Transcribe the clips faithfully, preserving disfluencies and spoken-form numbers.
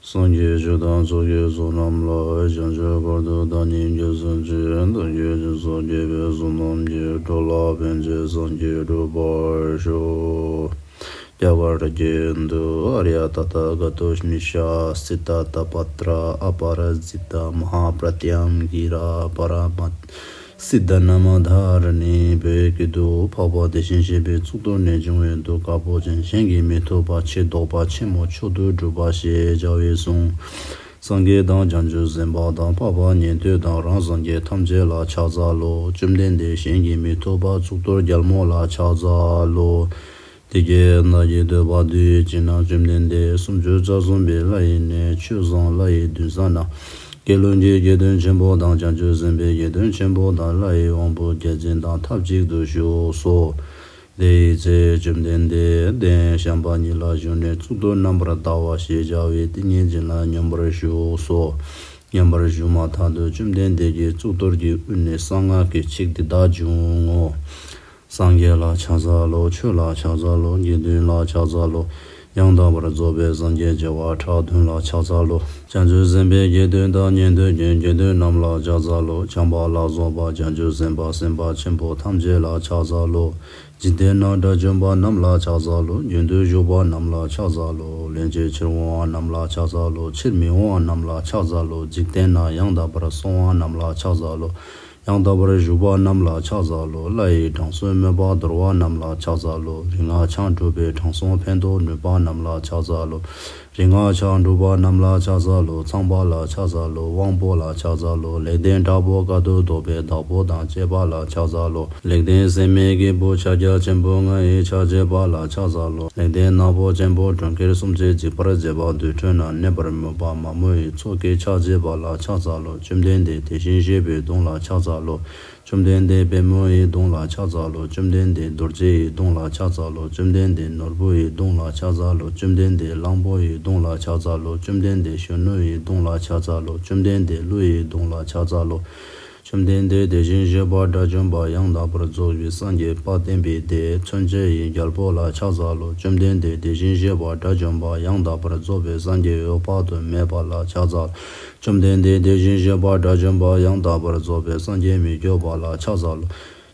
སངས་རྒྱས་ཆོས་དང་ཚོགས་ཀྱི་གཙོ་རྣམས་ལ། བྱང་ཆུབ་བར་དུ་བདག་ཉིད་ཀྱི་སེམས་ཅན། བདག་གིས་སྦྱིན་སོགས་བགྱིས་པའི་བསོད་ནམས་ཀྱིས། འགྲོ་ལ་ཕན་ཕྱིར་སངས་རྒྱས་འགྲུབ་པར་ཤོག་རྒྱ་གར་གྱི་ཨིན་དུ་ཨཱརྱ་ཏ་ཐཱ་ག་ཏོ་ཉི་ཤཱ་སི་ཏ་ཏ་པ་ཏྲ་ཨ་པ་ར་ཛི་ཏ་མ་ཧཱ་པྲ་ཏྱཾ་གི་ར་པ་ར་མ་སིདྡྷ་ནཱ་མ་དྷཱ་ར་ཎི། བོད་ཡིག་གི་འདུག་འཕགས་པ་དེ་བཞིན་གཤེགས་པའི་གཙུག་ཏོར་ནས་བྱུང་བའི་གདུགས་དཀར་པོ་ཅན། གཞན་གྱིས་མི་ཐུབ་པ་ཕྱིར་བཟློག་པ་ཆེན་མོ་མཆོག་ཏུ་གྲུབ་པ་ཞེས་བྱ་བའི་གཟུངས། སངས་རྒྱས་དང་བྱང་ཆུབ་སེམས་དཔའ་དང་འཕགས་པ་ཉན་ཐོས་དང་རང་སངས་རྒྱས་ཐམས་ཅད་ལ་ཕྱག་འཚལ་ལོ། བཅོམ་ལྡན་འདས་གཞན་གྱིས་མི་ཐུབ་པ་གཙུག་ཏོར་རྒྱལ་མོ་ལ་ཕྱག་འཚལ་ལོ། དེ་སྐད་བདག་གིས་ཐོས་པ་དུས་གཅིག་ན་བཅོམ་ལྡན་འདས་སུམ་ཅུ་རྩ་གསུམ་པའི་ལྷ་ཡི་གནས་ཆོས་བཟང་ལྷ་ཡི་མདུན་ས་ན། སྐྱེ་ལོས་ཀྱི་དགེ་འདུན་ཆེན་པོ་དང་བྱང་ཆུབ་སེམས་དཔའི་དགེ་འདུན་ཆེན་པོ་དང་ལྷ་ཡི་དབང་པོ་བརྒྱ་བྱིན་དང་ཐབས་གཅིག་ཏུ་བཞུགས་སོ། དེ་ཡི་ཚེ་བཅོམ་ལྡན་འདས་གདན་བྱམས་པ་ཉིད་ལ་བཞུགས་ནས་གཙུག་ཏོར་རྣམ་པར་དག་པ་ཞེས་བྱ་བའི་ཏིང་ངེ་འཛིན་ལ་མཉམ་པར་བཞུགས་སོ། མཉམ་པར་བཞུགས་མ་ཐག་ཏུ་བཅོམ་ལྡན་འདས་ཀྱི་གཙུག་ཏོར་གྱི་དབུས་ནས་གསང་སྔགས་ཀྱི་ཆིག་འདི་དག་འབྱུང་ངོ་། སངས་རྒྱས་ལ་ཕྱག་འཚལ་ལོ། ཆོས་ལ་ཕྱག་འཚལ་ལོ། དགེ་འདུན་ལ་ཕྱག་འཚལ་ལོ། ཡང་དག་པར་རྫོགས་པའི་སངས་རྒྱས་བྱེ་བ་ཕྲག་བདུན་ལ་ཕྱག་འཚལ་ལོ། བྱང་ཆུབ་སེམས་དཔའི་དགེ་འདུན་དང་ཉན་ཐོས་ཀྱི་དགེ་འདུན་རྣམས་ལ་ཕྱག་འཚལ་ལོ། བྱམས་པ་ལ་སོགས་པ་བྱང་ཆུབ་སེམས་དཔའ་སེམས་དཔའ་ཆེན་པོ་ཐམས་ཅད་ལ་ཕྱག་འཚལ་ལོ། འཇིག་རྟེན་ན་དགྲ་བཅོམ་པ་རྣམས་ལ་ཕྱག་འཚལ་ལོ། རྒྱུན་དུ་ཞུགས་པ་རྣམས་ལ་ཕྱག་འཚལ་ལོ། སླན་ཆད་ཕྱིར་འོང་བ་རྣམས་ལ་ཕྱག་འཚལ་ལོ། ཕྱིར་མི་འོང་བ་རྣམས་ལ་ཕྱག་འཚལ་ལོ། འཇིག་རྟེན་ན་ཡང་དག་པར་སོང་བ་རྣམས་ལ་ཕྱག་འཚལ་ལོ། ཡང་དག་པར་བཞུགས་པ་རྣམས་ལ་ཕྱག་འཚལ་ལོ། ལྷ་ཡི་དྲང་སྲོང་མོས་པ་དོར་བ་རྣམས་ལ་ཕྱག་འཚལ་ལོ། རིག་སྔགས་འཆང་གྲུབ་པའི་དྲང་སྲོང་ཕན་འདོགས་ནུས་པ་རྣམས་ལ་ཕྱག་འཚལ་ལོ། རིག་སྔགས་འཆང་གྲུབ་པ་རྣམས་ལ་ཕྱག་འཚལ་ལོ། ཚངས་པ་ལ་ཕྱག་འཚལ་ལོ། དབང་པོ་ལ་ཕྱག་འཚལ་ལོ། ལེགས་ལྡན་དྲག་པོ་དཀའ་ཐུབ་བཟློག་པའི་བདག་པོ་དང་བཅས་པ་ལ་ཕྱག་འཚལ་ལོ། ལེགས་ལྡན་སྲེད་མེད་ཀྱི་བུ་ཕྱག་རྒྱ་ཆེན་པོ་ལྔ་ཡི་ཕྱག་བྱེད་པ་ལ་ཕྱག་འཚལ་ལོ། ལེགས་ལྡན་ནག་པོ་ཆེན་པོ་གྲོང་ཁྱེར་སུམ་ཅུ་འཇིག་པར་བྱེད་པ་དུར་ཁྲོད་ན་གནས་པར་མོས་པ་མ་མོ་ཡི་ཚོགས་ཀྱི་ཕྱག་བྱེད་པ་ལ་ཕྱག་འཚལ་ལོ། བཅོམ་ལྡན་འདས་དེ་བཞིན་གཤེགས་པའི་གདུང་ལ་ཕྱག་འཚལ་ལོ། བཅོམ་ལྡན་འདས་པད་མོ་ཡི་གདུང་ལ་ཕྱག་འཚལ་ལོ། བཅོམ་ལྡན་འདས་རྡོ་རྗེ་ཡི་གདུང་ལ་ཕྱག་འཚལ་ལོ། བཅོམ་ལྡན་འདས་ནོར་བུ་ཡི་གདུང་ལ་ཕྱག་འཚལ་ལོ། བཅོམ་ལྡན་འདས་གླང་པོ་ཡི་གདུང་ལ་ཕྱག་འཚལ་ལོ། བཅོམ་ལྡན་འདས་གཞོན་ནུ་ཡི་གདུང་ལ་ཕྱག་འཚལ་ལོ། བཅོམ་ལྡན་འདས་ཀླུ་ཡི་གདུང་ལ་ཕྱག་འཚལ་ལོ། བཅོམ་ལྡན་འདས་དེ་བཞིན་གཤེགས་པ་དགྲ་བཅོམ་པ་ཡང་དག་པར་རྫོགས་པའི་སངས་རྒྱས་དཔལ་ལྡན་པའི་སྡེ་མཚོན་བྱེད་ཡི་རྒྱལ་པོ་ལ་ཕྱག་འཚལ་ལོ། བཅོམ་ལྡན་འདས་དེ་བཞིན་གཤེགས་པ་དགྲ་བཅོམ་པ་ཡང་དག་པར་རྫོགས་པའི་སངས་རྒྱས་འོད་དཔག་ཏུ་མེད་པ་ལ་ཕྱག་འཚལ་ལོ། བཅོམ་ལྡན་འདས་དེ་བཞིན་གཤེགས་པ་དགྲ་བཅོམ་པ་ཡང་དག་པར་རྫོགས་པའི་སངས་རྒྱས་མི་བསྐྱོད་པ་ལ་ཕྱག་འཚལ་ལོ།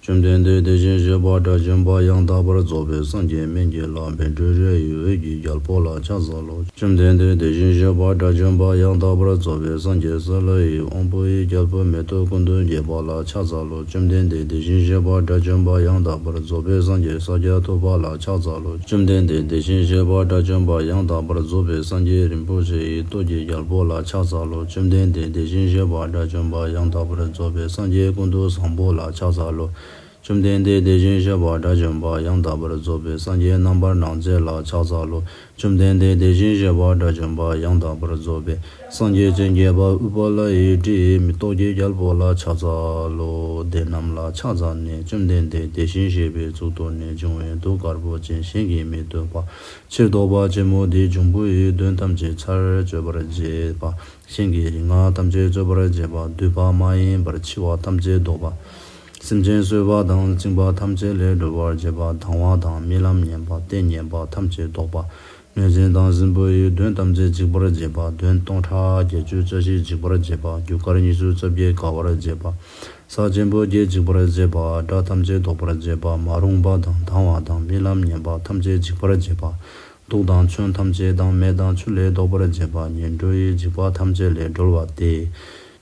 བཅོམ་ལྡན་འདས་དེ་བཞིན་གཤེགས་པ་དགྲ་བཅོམ་པ་ཡང་དག་པར་རྫོགས་པའི་སངས་རྒྱས་སྨན་གྱི་བླ་བཻ་ཌཱུརྱ་ཡི་འོད་ཀྱི་རྒྱལ་པོ་ལ་ཕྱག་འཚལ་ལོ། བཅོམ་ལྡན་འདས་དེ་བཞིན་གཤེགས་པ་དགྲ་བཅོམ་པ་ཡང་དག་པར་རྫོགས་པའི་སངས་རྒྱས་སཱ་ལུ་ཡི་དབང་པོ་ཡི་རྒྱལ་པོ་མེ་ཏོག་ཀུན་ཏུ་རྒྱས་པ་ལ་ཕྱག་འཚལ་ལོ། བཅོམ་ལྡན་འདས་དེ་བཞིན་གཤེགས་པ་དགྲ་བཅོམ་པ་ཡང་དག་པར་རྫོགས་པའི་སངས་རྒྱས་ཤཱཀྱ་ཐུབ་པ་ལ་ཕྱག་འཚལ་ལོ། བཅོམ་ལྡན་འདས་དེ་བཞིན་གཤེགས་པ་དགྲ་བཅོམ་པ་ཡང་དག་པར་རྫོགས་པའི་སངས་རྒྱས་རིན་པོ་ཆེ་ཡི་སྟོབས་ཀྱི་རྒྱལ་པོ་ལ་ཕྱག་འཚལ་ལོ། བཅོམ་ལྡན་འདས་དེ་བཞིན་གཤེགས་པ་དགྲ་བཅོམ་པ་ཡང་དག་པར་རྫོགས་པའི་སངས་རྒྱས་ཀུན་ཏུ་བཟང་པོ་ལ་ཕྱག་འཚལ་ལོ། བཅོམ་ལྡན་འདས་དེ་བཞིན་གཤེགས་པ་དགྲ་བཅོམ་པ་ཡང་དག་པར་རྫོགས་པའི་སངས་རྒྱས་རྣམ་པར་སྣང་མཛད་ལ་ཕྱག་འཚལ་ལོ། བཅོམ་ལྡན་འདས་དེ་བཞིན་གཤེགས་པ་དགྲ་བཅོམ་པ་ཡང་དག་པར་རྫོགས་པའི་སངས་རྒྱས་སྤྱན་བརྒྱད་པ་ཨུཏྤ་ལ་ཡི་སྤྲིན་མེ་ཏོག་གི་རྒྱལ་པོ་ལ་ཕྱག་འཚལ་ལོ། དེ་རྣམས་ལ་ཕྱག་འཚལ་ནས་བཅོམ་ལྡན་འདས་དེ་བཞིན་གཤེགས་པའི་གཙུག་ཏོར་ནས་བྱུང་བའི་གདུགས་དཀར་པོ་ཅན། གཞན་གྱིས་མི་ཐུབ་པ་ཕྱིར་བཟློག་པ་ཆེན་མོ་འདིའི་འབྱུང་པོ་ཡི་གདོན་ཐམས་ཅད་ཚར་གཅོད་པར་བྱེད་པ། གཞན་གྱི་རིག་སྔགས་ཐམས་ཅད་གཅོད་པར་བྱེད་པ། འདུས་པ་མ་ཡིན་པར་འཆི་བ་ཐམས་ཅད་བཟློག་པ། སེམས་ཅན་གསོད་པ་དང་བཅིངས་པ་ཐམས་ཅད་ལས་སྒྲོལ་བར་བྱེད་པ། སྡང་བ་དང་རྨི་ལམ་ངན་པ་ལྟས་ངན་པ་ཐམས་ཅད་བཟློག་པ། གནོད་སྦྱིན་དང་གཟན་པོ་ཡི་གདོན་ཐམས་ཅད་འཇིག་པར་བྱེད་པ། གདོན་སྟོང་ཕྲག་བརྒྱད་ཅུ་རྩ་བཞི་འཇིག་པར་བྱེད་པ། རྒྱུ་སྐར་ཉི་ཤུ་རྩ་བརྒྱད་དགའ་བར་བྱེད་པ། ས་ཆེན་པོ་བརྒྱད་འཇིག་པར་བྱེད་པ། དགྲ་ཐམས་ཅད་བཟློག་པར་བྱེད་པ། མ་རུངས་པ་དང་སྡང་བ་དང་རྨི་ལམ་ངན་པ་ཐམས་ཅད་འཇིག་པར་བྱེད་པ། དུག་དང་མཚོན་ཐམས་ཅད་དང་མེ་དང་ཆུ་ལས་བཟློག་པར་བྱེད་པ། ངན་འགྲོ་ཡི་འཇིགས་པ་ཐམས་ཅད་ལས་སྒྲོལ་བ་སྟེ།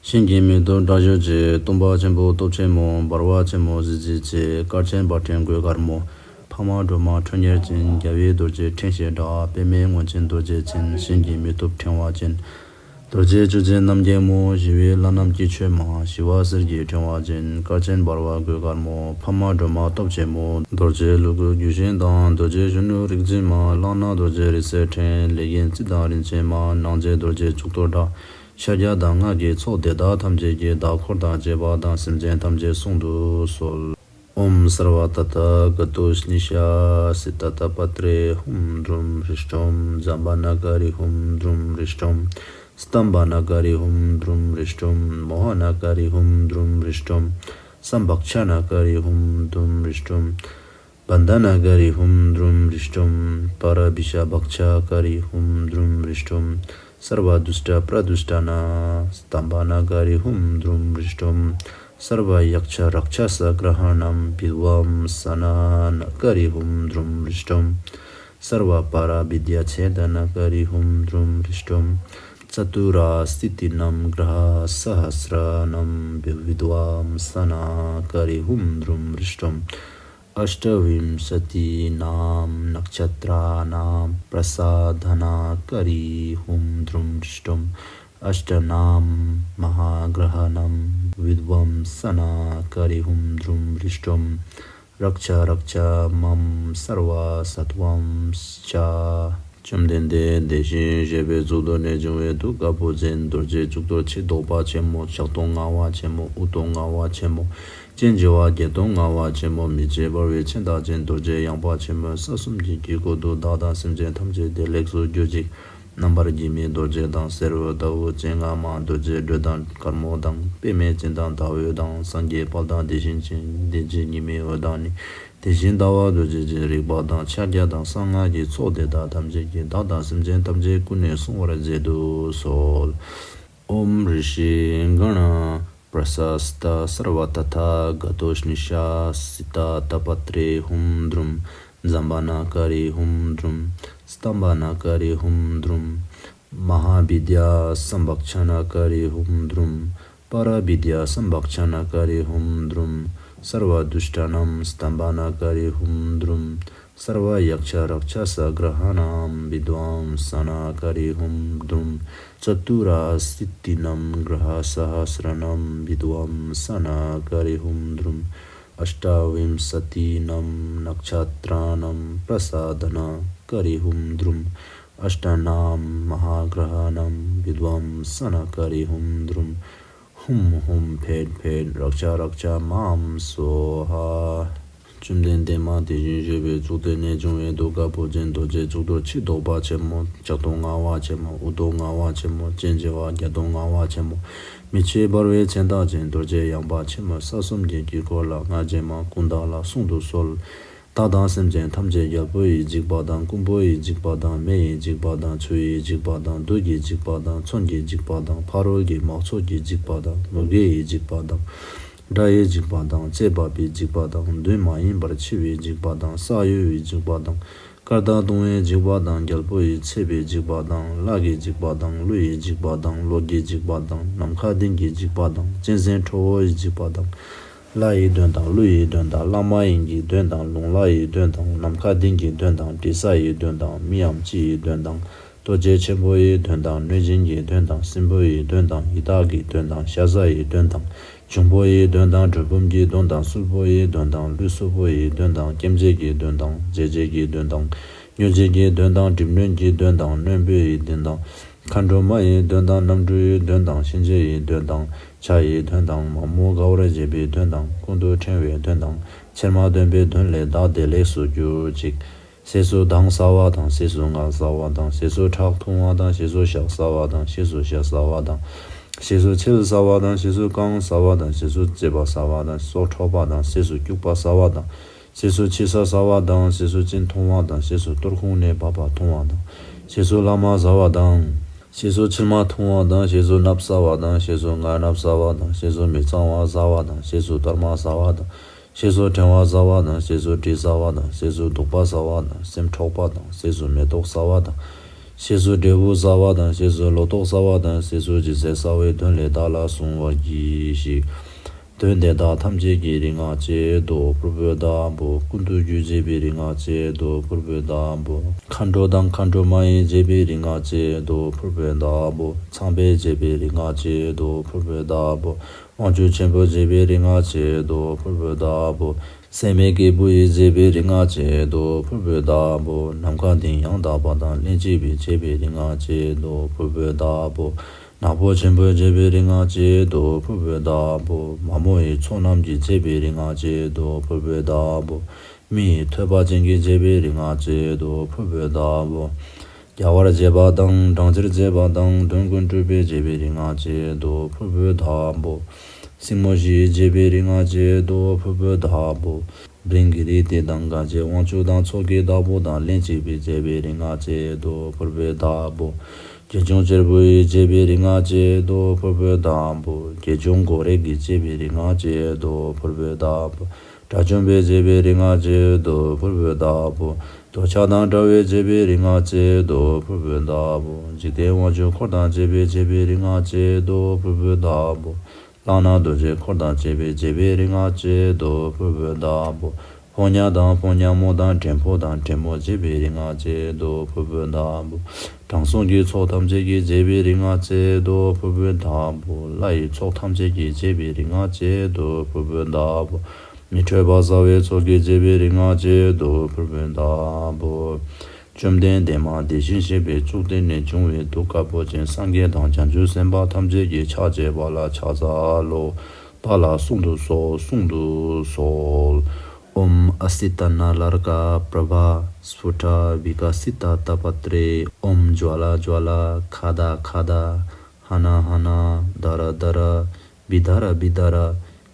གཞན་གྱིས་མི་ཐུབ་དྲག་ཤུལ་ཆེ། སྟོན་པ་ཆེན་པོ་སྟོབས་ཆེན་མོ། འབར་བ་ཆེན་མོ་གཟི་བརྗིད་ཆེ། སྐར་ཆེན་འབར་ཕྲེང་གོས་དཀར་མོ། འཕགས་མ་སྒྲོལ་མ་ཁྲོ་གཉེར་ཅན། རྒྱལ་བའི་རྡོ་རྗེ་ཕྲེང་བཞི་འདྲ། པདྨའི་ངོས་ཅན་རྡོ་རྗེ་ཅན། གཞན་གྱིས་མི་ཐུབ་ཕྲེང་བ་ཅན། རྡོ་རྗེ་ཆུ་ཆེན་རྣམ་རྒྱལ་མོ། ཞི་བའི་ལྷ་རྣམས་ཀྱི་མཆོད་མ། ཞི་བ་གསེར་གྱི་ཕྲེང་བ་ཅན། སྐར་ཆེན་འབར་བ་གོས་དཀར་མོ། འཕགས་མ་སྒྲོལ་མ་སྟོབས་ཆེན་མོ། རྡོ་རྗེ་ཀླུ་གུ་རྒྱུད་བཞི་དང་། རྡོ་རྗེ་གཞོན་ནུ་རིག་འཛིན་མ། གླང་སྣ་རྡོ་རྗེ་རིང་བསྲེལ་ཕྲེང་། ལས་མགོན་རྩི་དང་རིན་ཆེན་མ། སྣང་བྱེད་རྡོ་རྗེ་གཙུག་ཏོར་འདྲ། ཤཱཀྱ་དང་སྔགས་ཀྱི་ཚོགས་དེ་དག་ཐམས་ཅད་ཀྱི་བདག་འཁོར་དང་བཅས་པ་དང་སེམས་ཅན་ཐམས་ཅད་བསྲུང་དུ་གསོལ། ཨོཾ་སརྦ་ཏ་ཐཱ་ག་ཏོ་ཉི་ཤཱ་སི་ཏ་ཏ་པ་ཏྲེ་ཧཱུྃ་དྲུམ་རི་ཤྲོམ། ཛམ་བྷ་ན་ཀ་རི་ཧཱུྃ་དྲུམ་རི་ཤྲོམ། སྟམ་བྷ་ན་ཀ་རི་ཧཱུྃ་དྲུམ་རི་ཤྲོམ། མོ་ཧ་ན་ཀ་རི་ཧཱུྃ་དྲུམ་རི་ཤྲོམ། སམ་བག་ཆ་ན་ཀ་རི་ཧཱུྃ་དྲུམ་རི་ཤྲོམ། बन्धनकरी हुं द्रुं हृष्टुं। परभिषभक्षकरी हुं द्रुं हृष्टुं। सर्वदुष्टप्रदुष्टानां स्तम्भनकरी हुं द्रुं हृष्टुं। सर्वयक्षरक्षसग्रहाणां विध्वंसनकरी हुं द्रुं हृष्टुं। सर्वपराभिद्यच्छेदनकरी हुं द्रुं हृष्टुं। चतुराशीतीनां ग्रहसहस्राणां विध्वंसनकरी हुं द्रुं हृष्टुं। अष्टाविंशतीनां नक्षत्राणां प्रसादनकरी हुं द्रुं हृष्टुं। अष्टानां महाग्रहाणां विध्वंसनकरी हुं द्रुं हृष्टुं। रक्ष रक्ष मां सर्वसत्त्वांश्च। བཅོམ་ལྡན་འདས་དེ་བཞིན་གཤེགས་པའི་གཙུག་ཏོར་ནས་བྱུང་བའི་གདུགས་དཀར་པོ་ཅན་རྡོ་རྗེ་གཙུག་ཏོར་ཕྱི་ལྡོག་པ་ཆེན་མོ། ཕྱག་སྟོང་ལྔ་པ་ཆེན་མོ། དབུ་སྟོང་ལྔ་པ་ཆེན་མོ། སྤྱན་བྱེ་བ་བརྒྱད་སྟོང་ལྔ་པ་ཆེན་མོ། མི་ཕྱེད་འབར་བའི་ཕྱི་མཐའ་ཅན་རྡོ་རྗེ་ཡངས་པ་ཆེན་མོ། ས་གསུམ་གྱི་དཀྱིལ་འཁོར་དུ་བདག་དང་སེམས་ཅན་ཐམས་ཅད་བདེ་ལེགས་སུ་གྱུར་ཅིག། རྣམ་པར་སྐྱེ་མེད་རྡོ་རྗེ་དང་། སེར་པོ་ལྟ་བུ་ཅན་ལྔ་མ་རྡོ་རྗེ་སྒྲོ་དང་དཀར་མོ་དང་། པདྨས་སྤྱན་དང་ཟླ་འོད་དང་། སངས་རྒྱས་དཔལ་དང་དེ་བཞིན་ཅན། དེ་བཞིན་ཉི་མའི་འོད་དང་ནི། དེ་བཞིན་ཟླ་བ་རྡོ་རྗེ་ཅན། རིག་པ་དང་ཕྱག་རྒྱ་དང་གསང་སྔགས་ཀྱི་ཚོགས་དེ་དག་ཐམས་ཅད་ཀྱིས་བདག་དང་སེམས་ཅན་ཐམས་ཅད་ཀུན་ནས་སྲུང་བར་མཛད་དུ་གསོལ། ཨོཾ་རིཤི་གྷ་ཎ་པྲ་སྱ་སྟ་སརྦ་ཏ་ཐཱ་ག་ཏོ་ཤི་ནི་ཤཱ་སི་ཏ་ཏ་པ་ཏྲེ་ཧཱུྃ་དྲུམ། ཛམྦྷ་ན་ཀ་རི་ཧཱུྃ་དྲུམ། སྟམྦྷ་ན་ཀ་རི་ཧཱུྃ་དྲུམ། མ་ཧཱ་བི་དྱ་སམ་བག་ཆ་ན་ཀ་རི་ཧཱུྃ་དྲུམ། པ་ར་བི་དྱ་སམ་བག་ཆ་ན་ཀ་རི་ཧཱུྃ་དྲུམ། སརྦ་དུཥྚ་ནམ་སྟམྦྷ་ན་ཀ་རི་ཧཱུྃ་དྲུམ། སརྦ་ཡཀྵ་རཀྵ་ས་གྷྲ་ཧ་ནམ་བི་དྭཾ་ས་ན་ཀ་རི་ཧཱུྃ་དྲུམ། ཙ་ཏུར་ཨ་སི་ཏི་ནམ་གྷྲ་ཧ་ས་ཧ་སྲ་ནམ་བི་དྭཾ་ས་ན་ཀ་རི་ཧཱུྃ་དྲུམ། ཨཥྚ་བིམ་ས་ཏི་ནམ་ནཀྵ་ཏྲ་ནམ་པྲ་ས་དྷ་ན་ཀ་རི་ཧཱུྃ་དྲུམ། ཨཥྚ་ནམ་མ་ཧཱ་གྷྲ་ཧ་ནམ་བི་དྭཾ་ས་ན་ཀ་རི་ཧཱུྃ་དྲུམ། ཧཱུྃ་ཧཱུྃ་ཕཊ་ཕཊ་རཀྵ་རཀྵ་མ་ཧཱུྃ་སྭཱ་ཧཱ། བཅོམ་ལྡན་འདས་མ་དེ་བཞིན་གཤེགས་པའི་གཙུག་ཏོར་ནས་བྱུང་བའི་གདུགས་དཀར་པོ་ཅན་རྡོ་རྗེ་གཙུག་ཏོར་ཕྱི་ལྡོག་པ་ཆེན་མོ། ཕྱག་སྟོང་ལྔ་པ་ཆེན་མོ། དབུ་སྟོང་ལྔ་པ་ཆེན་མོ། སྤྱན་བྱེ་བ་བརྒྱ་སྟོང་ལྔ་པ་ཆེན་མོ། མི་ཕྱེད་འབར་བའི་ཕྱི་མཐའ་ཅན་རྡོ་རྗེ་ཡངས་པ་ཆེན་མོ། ས་གསུམ་གྱི་དཀྱིལ་འཁོར་ལ་ང་མཇལ་མ་ཀུན་བདག་ལ་གསུང་དུ་གསོལ། བདག་དང་སེམས་ཅན་ཐམས་ཅད་རྒྱལ་པོ་ཡི་འཇིགས་པ་དང་། རྐུན་པོ་ཡི་འཇིགས་པ་དང་། མེ་ཡི་འཇིགས་པ་དང་། ཆུ་ཡི་འཇིགས་པ་དང་། དུག་གི་འཇིགས་པ་དང་། མཚོན་གྱི་འཇིགས་པ་དང་། ཕ་རོལ་གྱི་དམག་ཚོགས་ཀྱི་འཇིགས་པ་དང་། མུ་གེ་ཡི་འཇིགས་པ་དང་། དགྲ་ཡི་འཇིགས་པ་དང་། ལྕེ་འབབ་པའི་འཇིགས་པ་དང་། དུས་མ་ཡིན་པར་འཆི་བའི་འཇིགས་པ་དང་། ས་གཡོ་བའི་འཇིགས་པ་དང་། སྐར་མདའ་གཏོང་བའི་འཇིགས་པ་དང་། རྒྱལ་པོ་ཡི་ཚེ་བའི་འཇིགས་པ་དང་། ལྷ་གི་འཇིགས་པ་དང་། ཀླུ་ཡི་འཇིགས་པ་དང་། གློག་གི་འཇིགས་པ་དང་། ནམ་མཁའ་ལྡིང་གི་འཇིགས་པ་དང་། གཅན་གཟན་ཁྲོ་བོ་ཡི་འཇིགས་པ་དང་། ལྷ་ཡི་གདོན་དང་། ཀླུ་ཡི་གདོན་དང་། ལྷ་མ་ཡིན་གྱི་གདོན་དང་། ལུང་ལྷ་ཡི་གདོན་དང་། ནམ་མཁའ་ལྡིང་གི་གདོན་དང་། དྲི་ཟ་ཡི་གདོན་དང་། མིའམ་ཅི་ཡི་གདོན་དང་། རྡོ་རྗེ་ཆེན་པོ་ཡི་གདོན་དང་། གནོད་སྦྱིན་གྱི་གདོན་དང་། སྲིན་པོ་ཡི་གདོན་དང་། ཡི་དྭགས་ཀྱི་གདོན་དང་། ཤ་ཟ་ཡི་གདོན་དང་། འབྱུང་པོ་ཡི་གདོན་དང་། གྲུལ་བུམ་གྱི་གདོན་དང་། གསུར་པོ་ཡི་གདོན་དང་། ལུས་སྲུལ་པོ་ཡི་གདོན་དང་། སྐེམ་བྱེད་ཀྱི་གདོན་དང་། བརྗེད་བྱེད་ཀྱི་གདོན་དང་། མྱོས་བྱེད་ཀྱི་གདོན་དང་། གྲིབ་གནོན་གྱི་གདོན་དང་། གནོན་པོ་ཡི་གདོན་དང་། མཁའ་འགྲོ་མ་ཡི་གདོན་དང་། རྣམ་འགྲོ་ཡི་གདོན་དང་། གཤིན་རྗེ་ཡི་གདོན་དང་། བྱ་ཡི་གདོན་དང་། མ་མོ་དགའ་བར་བྱེད་པའི་གདོན་དང་། ཀུན་ཏུ་ཕྲེང་བའི་གདོན་དང་། ཕྱིར་མ་ལྡོག་པའི་གདོན་ལས་བདག་བདེ་ལེགས་སུ་གྱུར་ཅིག། ཞེས་སུ་གདངས་ཟ་བ་དང་། ཞེས་སུ་རྔ་ཟ་བ་དང་། ཞེས་སུ་ཁྲག་འཐུང་བ་དང་། ཞེས་སུ་ཞག་ཟ་བ་དང་། ཞེས་སུ་ཤ་ཟ་བ་དང་། ཞེས་སུ་མཆེ་ཟ་བ་དང་། ཞེས་སུ་རྐང་ཟ་བ་དང་། ཞེས་སུ་ལྕེ་བ་ཟ་བ་དང་། སོ་འཁྲོག་པ་དང་། ཞེས་སུ་སྐྱུག་པ་ཟ་བ་དང་། ཞེས་སུ་ཕྱི་ས་ཟ་བ་དང་། ཞེས་སུ་གཅིན་འཐུང་བ་དང་། ཞེས་སུ་གཏོར་ཁུང་ནས་བབས་པ་འཐུང་བ་དང་། ཞེས་སུ་ལྷག་མ་ཟ་བ་དང་། ཞེས་སུ་མཆིལ་མ་འཐུང་བ་དང་། ཞེས་སུ་སྣབས་ཟ་བ་དང་། ཞེས་སུ་ངན་སྣབས་ཟ་བ་དང་། ཞེས་སུ་མི་གཙང་བ་ཟ་བ་དང་། ཞེས་སུ་གཏོར་མ་ཟ་བ་དང་། ཞེས་སུ་ཕྲེང་བ་ཟ་བ་དང་། ཞེས་སུ་དྲི་ཟ་བ་དང་། ཞེས་སུ་དུག་པ་ཟ་བ་དང་། སེམས་འཁྲོག་པ་དང་། ཞེས་སུ་མེ་ཏོག་ཟ་བ་དང་། ཞེས་སུ་འབྲས་བུ་ཟ་བ་དང་། ཞེས་སུ་ལོ་ཏོག་ཟ་བ་དང་། ཞེས་སུ་ཇི་སྲིད་ཟ་བའི་དོན་ལས་བདག་ལ་བསྲུང་བར་གྱིས་ཤིག། དོན་དེ་དག་ཐམས་ཅད་ཀྱི་རིག་སྔགས་ཀྱི་མདོ་ཕུར་བུ་ཟླ་བོ། ཀུན་ཏུ་རྒྱུ་བྱེད་པའི་རིག་སྔགས་ཀྱི་མདོ་ཕུར་བུ་ཟླ་བོ། མཁའ་འགྲོ་དང་མཁའ་འགྲོ་མ་ཡིས་བྱེད་པའི་རིག་སྔགས་ཀྱི་མདོ་ཕུར་བུ་ཟླ་བོ། ཚངས་པས་བྱེད་པའི་རིག་སྔགས་ཀྱི་མདོ་ཕུར་བུ་ཟླ་བོ། དབང་ཕྱུག་ཆེན་པོས་བྱེད་པའི་རིག་སྔགས་ཀྱི་མདོ་ཕུར་བུ་ཟླ་བོ། སྲེད་མེད་ཀྱི་བུ་ཡིས་བྱེད་པའི་རིག་སྔགས་ཀྱི་མདོ་ཕུར་བུ་ཟླ་བོ། ནམ་མཁའ་ལྡིང་ཡང་དག་པ་དང་། ལྷན་ཅིག་སྦེ་བྱེད་པའི་རིག་སྔགས་ཀྱི་མདོ་ཕུར་བུ་ཟླ་བོ། ནག་པོ་ཆེན་པོས་བྱེད་པའི་རིག་སྔགས་ཀྱི་མདོ་ཕུར་བུ་ཟླ་བོ། མ་མོ་ཡི་ཚོགས་རྣམས་ཀྱིས་བྱེད་པའི་རིག་སྔགས་ཀྱི་མདོ་ཕུར་བུ་ཟླ་བོ། མི་ཡི་ཐོད་པ་ཅན་གྱིས་བྱེད་པའི་རིག་སྔགས་ཀྱི་མདོ་ཕུར་བུ་ཟླ་བོ། རྒྱལ་བར་བྱེད་པ་དང་། བྲང་ཁྱེར་བྱེད་པ་དང་། དོན་ཀུན་གྲུབ་པས་བྱེད་པའི་རིག་སྔགས་ཀྱི་མདོ་ཕུར་བུ་ཟླ་བོ། སྲིང་མོ་བཞི་ཡིས་བྱེད་པའི་རིག་སྔགས་ཀྱི་མདོ་ཕུར་བུ་ཟླ་བོ། བིང་གི་རི་དེ་དང་གང་བྱེད་དབང་ཕྱུག་དང་ཚོགས་ཀྱི་བདག་པོ་དང་ལན་གཅིག་པའི་བྱེད་པའི་རིག་སྔགས་ཀྱི་རྡོ་ཕུར་བུའི་བདག་པོ། དགེ་སྦྱོང་གཅེར་བུ་ཡི་བྱེད་པའི་རིག་སྔགས་ཀྱི་རྡོ་ཕུར་བུའི་བདག་པོ། དགེ་སྦྱོང་གོ་རེ་གི་བྱེད་པའི་རིག་སྔགས་ཀྱི་རྡོ་ཕུར་བུའི་བདག་པོ། དགྲ་བཅོམ་པའི་བྱེད་པའི་རིག་སྔགས་ཀྱི་རྡོ་ཕུར་བུའི་བདག་པོ། འདོད་ཆགས་དང་བྲལ་བའི་བྱེད་པའི་རིག་སྔགས་ཀྱི་རྡོ་ཕུར་བུའི་བདག་པོ། འཇིག་རྟེན་དབང་ཕྱུག་འཁོར་དང་བཅས་པའི་བྱེད་པའི་རིག་སྔགས་ཀྱི་རྡོ་ཕུར་བུའི་བདག་པོ། ལྷ་ནག་རྡོ་རྗེ་འཁོར་དང་བཅས་པའི་བྱེད་པའི་རིག་སྔགས་ཀྱི་རྡོ་ཕུར་བུའི་བདག་པོ། ཕོ་ཉ་དང་ཕོ་ཉ་མོ་དང་བྲན་ཕོ་དང་བྲན་མོ་བྱེད་པའི་རིག་སྔགས་ཀྱི་རྡོ་ཕུར་བུའི་བདག་པོ། དྲང་སྲོང་གི་ཚོགས་ཐམས་ཅད་ཀྱི་བྱེད་པའི་རིག་སྔགས་ཀྱི་རྡོ་ཕུར་བུའི་བདག་པོ། ལྷ་ཡི་ཚོགས་ཐམས་ཅད་ཀྱི་བྱེད་པའི་རིག་སྔགས་ཀྱི་རྡོ་ཕུར་བུའི་བདག་པོ། མི་ཁྲོས་པ་ཟ་བའི་ཚོགས་ཀྱི་བྱེད་པའི་རིག་སྔགས་ཀྱི་རྡོ་ཕུར་བུའི་བདག་པོ། བཅོམ་ལྡན་འདས་མ་དེ་བཞིན་གཤེགས་པའི་བཅུ་སྟེ་ནས་བྱུང་བའི་གདུགས་དཀར་པོ་ཅན་སངས་རྒྱས་དང་བྱང་ཆུབ་སེམས་དཔའ་ཐམས་ཅད་ཀྱི་ཕྱག་བྱེ་བ་ལ་ཕྱག་འཚལ་ལོ། བདག་ལ་གསུང་དུ་གསོལ། གསུང་དུ་གསོལ། ཨོཾ་ཨ་སི་ཏ་ན་ལར་ཀ་པྲ་བྷ་སྥུ་ཊ་བི་ཀ་སི་ཏ་ཏ་པ་ཏྲེ། ཨོཾ་ཇྭ་ལ་ཇྭ་ལ་ཁ་དྷ་ཁ་དྷ་ཧ་ན་ཧ་ན་དྷ་ར་དྷ་ར་བི་དྷ་ར་བི་དྷ་ར་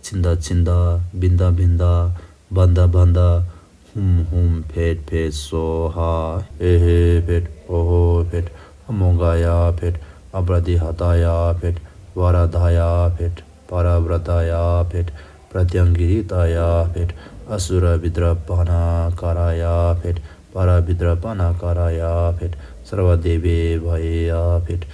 ཚིན་དྷ་ཚིན་དྷ་བིན་དྷ་བིན་དྷ་བན་དྷ་བན་དྷ། ཧུམ་ཧུམ་ཕཊ་ཕཊ་སྭཱ་ཧཱ། ཨེ་ཧེ་ཕཊ། ཨོ་ཧོ་ཕཊ། ཨ་མོ་ག་ཡ་ཕཊ། ཨ་པྲ་ཏི་ཧ་ཏ་ཡ་ཕཊ། བ་ར་དྷ་ཡ་ཕཊ། པ་ར་བྲ་ཏ་ཡ་ཕཊ། པྲ་ཏྱང་གི་རི་ཏ་ཡ་ཕཊ། ཨ་སུ་ར་བི་དྲ་པ་ཎ་ཀ་ར་ཡ་ཕཊ། པ་ར་བི་དྲ་པ་ཎ་ཀ་ར་ཡ་ཕཊ། སརྦ་དེ་བེ་བྷ་ཡེ་ཡ་ཕཊ།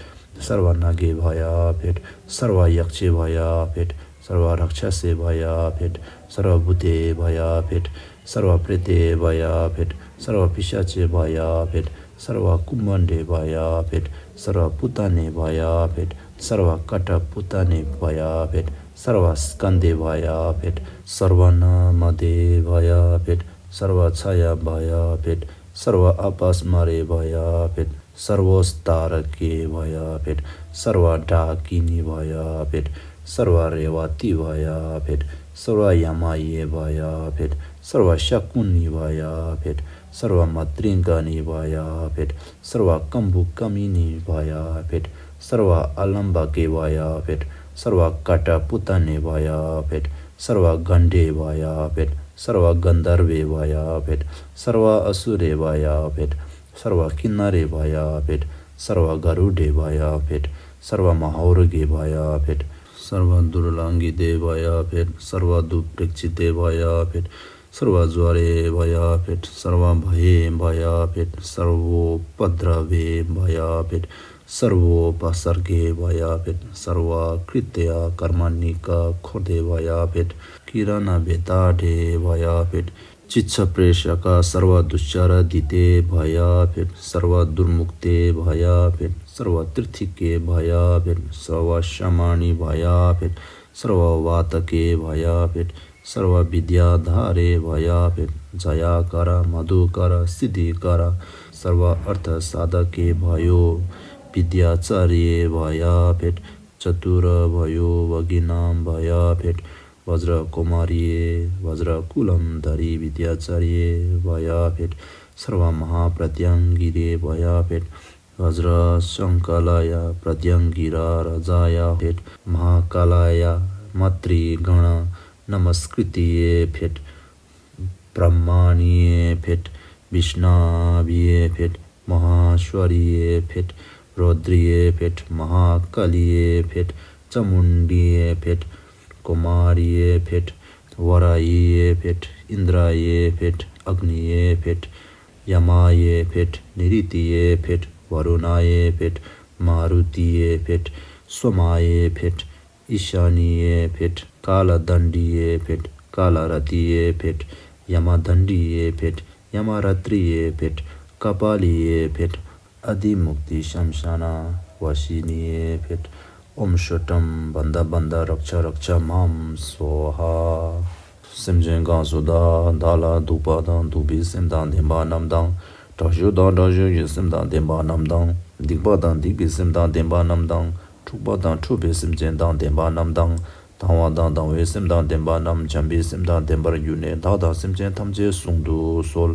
སརྦ་ནཱ་གེ་བྷ་ཡ་ཕཊ། སརྦ་ཡཀྵེ་བྷ་ཡ་ཕཊ། སརྦ་རཀྵ་སེ་བྷ་ཡ་ཕཊ། སརྦ་བྷུ་ཏེ་བྷ་ཡ་ཕཊ། སརྦ་པྲེ་ཏེ་བྷ་ཡ་ཕཊ། སརྦ་པི་ཤཱ་ཙེ་བྷ་ཡ་ཕཊ། སརྦ་ཀུམ་བ་ཌེ་བྷ་ཡ་ཕཊ། སརྦ་པུ་ཏ་ནེ་བྷ་ཡ་ཕཊ། སརྦ་ཀ་ཏྲ་པུ་ཏ་ནེ་བྷ་ཡ་ཕཊ། སརྦ་སྐན་དེ་བྷ་ཡ་ཕཊ། སརྦ་ན་མ་དེ་བྷ་ཡ་ཕཊ། སརྦ་ཚ་ཡ་བྷ་ཡ་ཕཊ། སརྦ་ཨ་པ་སྨ་རེ་བྷ་ཡ་ཕཊ། སརྦ་སྟཱ་ར་ཀེ་བྷ་ཡ་ཕཊ། སརྦ་ཌ་ཀི་ནི་བྷ་ཡ་ཕཊ། སརྦ་རེ་བ་ཏི་བྷ་ཡ་ཕཊ། སརྦ་ཡ་མ་ཡེ་བྷ་ཡ་ཕཊ། སརྦ་ཤ་ཀུ་ནི་བྷ་ཡ་ཕཊ། སརྦ་མ་ཏྲི་ཀ་ནི་བྷ་ཡ་ཕཊ། སརྦ་ཀམ་བུ་ཀ་མི་ནི་བྷ་ཡ་ཕཊ། སརྦ་ཨ་ལམ་བ་ཀེ་བྷ་ཡ་ཕཊ། སརྦ་ཀ་ཏྲ་པུ་ཏ་ནེ་བྷ་ཡ་ཕཊ། སརྦ་གན་དྲེ་བྷ་ཡ་ཕཊ། སརྦ་གན་དྷར་བེ་བྷ་ཡ་ཕཊ། སརྦ་ཨ་སུ་རེ་བྷ་ཡ་ཕཊ། སརྦ་ཀི་ན་རེ་བྷ་ཡ་ཕཊ། སརྦ་ག་རུ་ཌེ་བྷ་ཡ་ཕཊ། སརྦ་མ་ཧཱ་ཨུ་ར་གེ་བྷ་ཡ་ཕཊ། སརྦ་དུར་ལ་གི་ཏེ་བྷ་ཡ་ཕཊ། སརྦ་དུ་པྲེཀ་ཙི་ཏེ་བྷ་ཡ་ཕཊ། སརྦ་ཛྭ་རེ་བྷ་ཡ་ཕཊ། སརྦ་བྷ་ཡེ་བྷ་ཡ་ཕཊ། སརྦོ་པ་དྲ་བེ་བྷ་ཡ་ཕཊ། སརྦོ་པ་སརྒེ་བྷ་ཡ་ཕཊ། སརྦ་ཀྲི་ཏྱ་ཀརྨ་ཎི་ཀ་ཁོ་དེ་བྷ་ཡ་ཕཊ། ཀི་ར་ཎ་བེ་ཏ་དྲེ་བྷ་ཡ་ཕཊ། ཅི་ཙ་པྲེ་ཤ་ཀ་སརྦ་དུ་ཤ་ར་དི་ཏེ་བྷ་ཡ་ཕཊ། སརྦ་དུར་མུག་ཏེ་བྷ་ཡ་ཕཊ། སརྦ་ཏྲི་ཐི་ཀེ་བྷ་ཡ་ཕཊ། སརྦ་ཤ་མ་ཎི་བྷ་ཡ་ཕཊ། སརྦ་བ་ཏ་ཀེ་བྷ་ཡ་ཕཊ། སརྦ་བི་དྱ་དྷ་རེ་བྷ་ཡ་ཕཊ། ཛ་ཡ་ཀ་ར་མ་དྷུ་ཀ་ར་སིདྡྷི་ཀ་ར། སརྦ་ཨར་ཐ་སཱ་དྷ་ཀེ་བྷ་ཡོ་བི་དྱ་ཙཱ་རེ་བྷ་ཡ་ཕཊ། ཅ་ཏུ་ར་བྷ་ཡོ་བྷ་གི་ནཱ་བྷ་ཡ་ཕཊ། བཛྲ་ཀུ་མ་རི་ཡེ་བཛྲ་ཀུ་ལམ་དྷ་རི་བི་དྱ་ཙཱ་རེ་བྷ་ཡ་ཕཊ། སརྦ་མ་ཧཱ་པྲ་ཏྱང་གི་རེ་བྷ་ཡ་ཕཊ། བཛྲ་ཤང་ཀ་ལ་ཡ་པྲ་ཏྱང་གི་ར་ར་ཛ་ཡ་ཕཊ། མ་ཧཱ་ཀ་ལ་ཡ་མ་ཏྲི་ག་ཎ་ན་མ་སྐྲི་ཏི་ཡེ་ཕཊ། བྷྲ་མ་ཎི་ཡེ་ཕཊ། བི་ཤ་ཎ་བི་ཡེ་ཕཊ། མ་ཧཱ་ཤྭ་རི་ཡེ་ཕཊ། རོ་དྲི་ཡེ་ཕཊ། མ་ཧཱ་ཀཱ་ལི་ཡེ་ཕཊ། ཙ་མུན་ཌི་ཡེ་ཕཊ། ཀུ་མ་རི་ཡེ་ཕཊ། ཝཱ་ར་ཧི་ཡེ་ཕཊ། ཨིནྡྲ་ཡེ་ཕཊ། ཨག་ནི་ཡེ་ཕཊ། ཡ་མ་ཡེ་ཕཊ། ནི་རི་ཏི་ཡེ་ཕཊ། ཝ་རུ་ཎ་ཡེ་ཕཊ། མ་རུ་ཏི་ཡེ་ཕཊ། སོ་མ་ཡེ་ཕཊ། ཨི་ཤ་ནི་ཡེ་ཕཊ། ཀ་ལ་དཎྜི་ཡེ་ཕཊ། ཀ་ལ་ར་ཏི་ཡེ་ཕཊ། ཡ་མ་དཎྜི་ཡེ་ཕཊ། ཡ་མ་ར་ཏྲི་ཡེ་ཕཊ། ཀ་པཱ་ལི་ཡེ་ཕཊ། ཨ་དྷི་མུཀྟི་ཤམ་ཤ་ན་ཝ་ཤི་ནི་ཡེ་ཕཊ། ཨོཾ་ཤོ་ཊམ་བན་དྷ་བན་དྷ་རཀྵ་རཀྵ་མ་ཧཱཾ་སྭཱ་ཧཱ། སེམས་ཅན་གང་སུ་དག་བདག་ལ་སྡུག་པ་དང་སྡུག་པའི་སེམས་དང་ལྡན་པ་རྣམས་དང་། དྲག་ཤུལ་དང་དྲག་ཤུལ་གྱི་སེམས་དང་ལྡན་པ་རྣམས་དང་། སྡིག་པ་དང་སྡིག་པའི་སེམས་དང་ལྡན་པ་རྣམས་དང་། འཁྲུགས་པ་དང་འཁྲུགས་པའི་སེམས་ཅན་དང་ལྡན་པ་རྣམས་དང་། དང་བ་དང་དང་བའི་སེམས་དང་ལྡན་པ་རྣམས་བྱམས་པའི་སེམས་དང་ལྡན་པར་གྱུར་ནས་བདག་དང་སེམས་ཅན་ཐམས་ཅད་བསྲུང་དུ་གསོལ།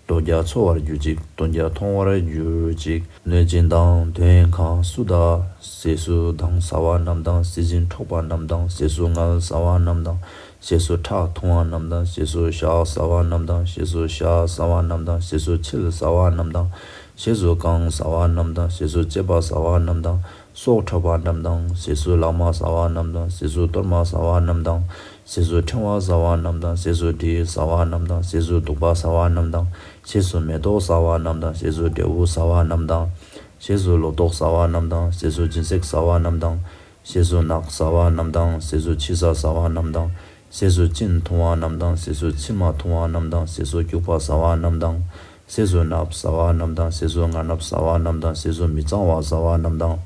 ལོ་བརྒྱ་འཚོ་བར་གྱུར་ཅིག། སྟོང་བརྒྱ་མཐོང་བར་གྱུར་ཅིག། གནོད་སྦྱིན་དང་མདུན་གང་སུ་དག་ཟས་སུ་དང་ཟ་བ་རྣམས་དང་། ཟས་སྦྱིན་འཕྲོག་པ་རྣམས་དང་། ཟས་སུ་ངལ་ཟ་བ་རྣམས་དང་། ཞེས་སུ་ཁྲག་འཐུང་བ་རྣམས་དང་། ཞེས་སུ་ཞག་ཟ་བ་རྣམས་དང་། ཞེས་སུ་ཤ་ཟ་བ་རྣམས་དང་། ཞེས་སུ་མཆིལ་ཟ་བ་རྣམས་དང་། ཞེས་སུ་རྐང་ཟ་བ་རྣམས་དང་། ཞེས་སུ་ལྕེ་པ་ཟ་བ་རྣམས་དང་། སྲོག་འཕྲོག་པ་རྣམས་དང་། ཞེས་སུ་ལག་མ་ཟ་བ་རྣམས་དང་། ཞེས་སུ་གཏོར་མ་ཟ་བ་རྣམས་དང་། ཞེས་སུ་ཕྲེང་བ་ཟ་བ་རྣམས་དང་། ཞེས་སུ་གྲི་ཟ་བ་རྣམས་དང་། ཞེས་སུ་གདུག་པ་ཟ་བ་རྣམས་དང་། ཞེས་སུ་མེ་ཏོག་ཟ་བ་རྣམས་དང་། ཞེས་སུ་འབྲས་བུ་ཟ་བ་རྣམས་དང་། ཞེས་སུ་ལོ་ཏོག་ཟ་བ་རྣམས་དང་། ཞེས་སུ་སྦྱིན་སྲེག་ཟ་བ་རྣམས་དང་། ཞེས་སུ་ནགས་ཟ་བ་རྣམས་དང་། ཞེས་སུ་ཕྱི་ས་ཟ་བ་རྣམས་དང་། ཞེས་སུ་གཅིན་འཐུང་བ་རྣམས་དང་། ཞེས་སུ་མཆིལ་མ་འཐུང་བ་རྣམས་དང་། ཞེས་སུ་སྐྱུག་པ་ཟ་བ་རྣམས་དང་། ཞེས་སུ་ནབ་ཟ་བ་རྣམས་དང་། ཞེས་སུ་ང་ནབ་ཟ་བ་རྣམས་དང་། ཞེས་སུ་མི་གཙང་བ་ཟ་བ་རྣམས་དང་།